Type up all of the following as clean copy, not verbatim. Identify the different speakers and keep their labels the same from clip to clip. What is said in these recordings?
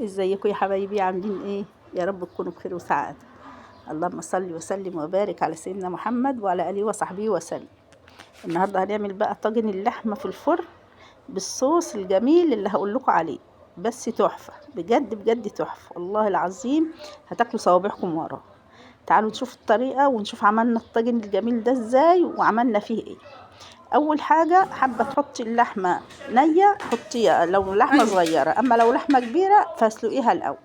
Speaker 1: ازيكم يا حبايبي؟ عاملين ايه؟ يا رب تكونوا بخير وسعادة. اللهم صل وسلم وبارك على سيدنا محمد وعلى اله وصحبه وسلم. النهارده هنعمل بقى طاجن اللحمة في الفرن بالصوص الجميل اللي هقول لكم عليه، بس تحفة بجد بجد تحفة والله العظيم، هتاكلوا صوابعكم وراه. تعالوا نشوف الطريقة ونشوف عملنا الطاجن الجميل ده ازاي وعملنا فيه ايه. اول حاجة حابة تحطي اللحمة نيه حطيها لو لحمه صغيرة، اما لو لحمه كبيرة فاسلقيها الاول.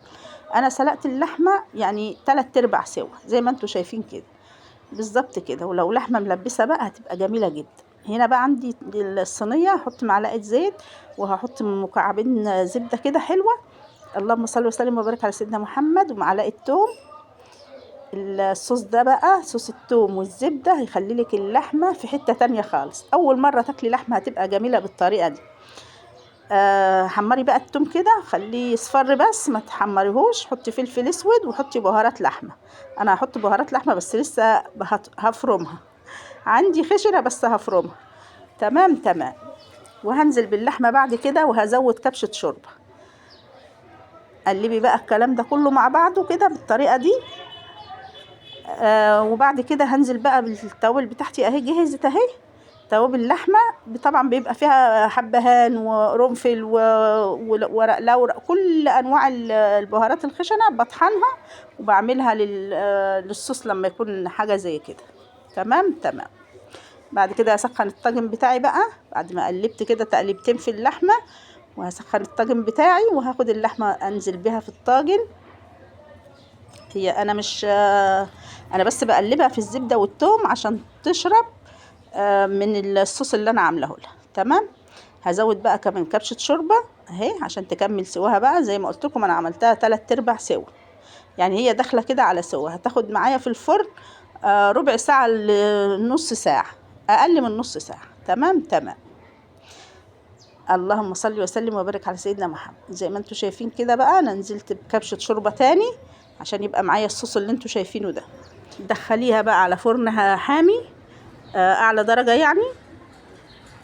Speaker 1: انا سلقت اللحمة يعني 3/4 سوا زي ما انتم شايفين كده بالظبط كده، ولو لحمه ملبسه بقى هتبقى جميلة جدا. هنا بقى عندي الصينية، هحط معلقه زيت وهحط مكعبين زبدة كده حلوة، اللهم صل وسلم وبارك على سيدنا محمد، ومعلقة توم. الصوص ده بقى صوص التوم والزبده هيخلي لك اللحمة في حتة تانية خالص. اول مرة تاكلي لحمه هتبقى جميلة بالطريقة دي. حمري بقى التوم كده، خليه يصفر بس ما تحمريهوش. حطي فلفل اسود وحطي بهارات لحمه. انا هحط بهارات لحمه بس لسه هفرمها، عندي خشنه بس هفرمها. تمام تمام. وهنزل باللحمه بعد كده وهزود كبشة شوربة. قلبي بقى الكلام ده كله مع بعضه كده بالطريقة دي. وبعد كده هنزل بقى بالتوابل بتاعتي اهي، جهزت اهي توابل اللحمة. طبعا بيبقى فيها حبهان وقرنفل وورق لورا، كل انواع البهارات الخشنة بطحنها وبعملها للصوص لما يكون حاجة زي كده. تمام تمام. بعد كده هسخن الطاجن بتاعي بقى بعد ما قلبت كده تقليبتين في اللحمة، وهسخن الطاجن بتاعي وهاخد اللحمة انزل بيها في الطاجن. هي انا مش انا بس بقلبها في الزبدة والثوم عشان تشرب من الصوص اللي انا عاملاه لها. تمام. هزود بقى كمان كبشة شوربة اهي عشان تكمل سواها بقى. زي ما قلت لكم انا عملتها 3/4 سوا، يعني هي داخله كده على سوا. هتاخد معايا في الفرن ربع ساعة لنص ساعة، اقل من نص ساعة. تمام تمام. اللهم صل وسلم وبارك على سيدنا محمد. زي ما انتم شايفين كده بقى انا نزلت بكبشه شوربة تاني عشان يبقى معايا الصوص اللي انتم شايفينه ده. دخليها بقى على فرنها حامي، اعلى درجه يعني.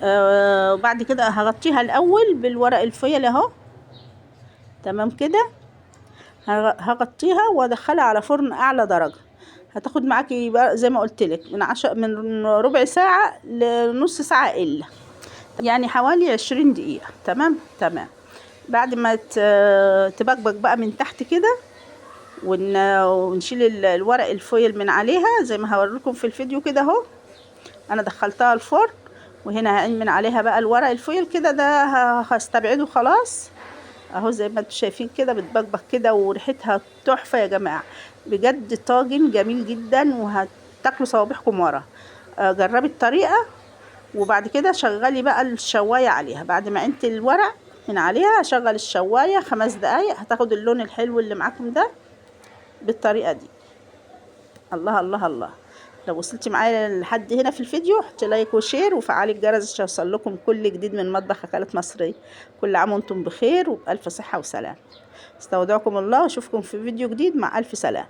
Speaker 1: وبعد كده هغطيها الاول بالورق الفويل اهو. تمام كده. هغطيها وادخلها على فرن اعلى درجه. هتاخد معاكي بقى زي ما قلت لك من ربع ساعة لنص ساعة الا، يعني حوالي 20 دقيقة. تمام تمام. بعد ما تبقبق بقى من تحت كده ونشيل الورق الفويل من عليها زي ما هوريكم في الفيديو كده اهو. انا دخلتها الفرن وهنا هعين من عليها بقى الورق الفويل كده، ده هستبعده خلاص اهو. زي ما انتم شايفين كده بتبقبق كده وريحتها تحفة يا جماعة، بجد طاجن جميل جدا وهتاكلوا صوابعكم ورا. جربي الطريقة وبعد كده شغلي بقى الشوايه عليها. بعد ما عينت الورق من عليها شغل الشوايه 5 دقايق، هتاخد اللون الحلو اللي معاكم ده بالطريقة دي. الله الله الله. لو وصلتي معايا لحد هنا في الفيديو حطي like و share وفعلي الجرس عشان يوصل لكم كل جديد من مطبخ اكلات مصرية. كل عام وانتم بخير وبألف صحة وسلام. استودعكم الله واشوفكم في فيديو جديد مع الف سلامه.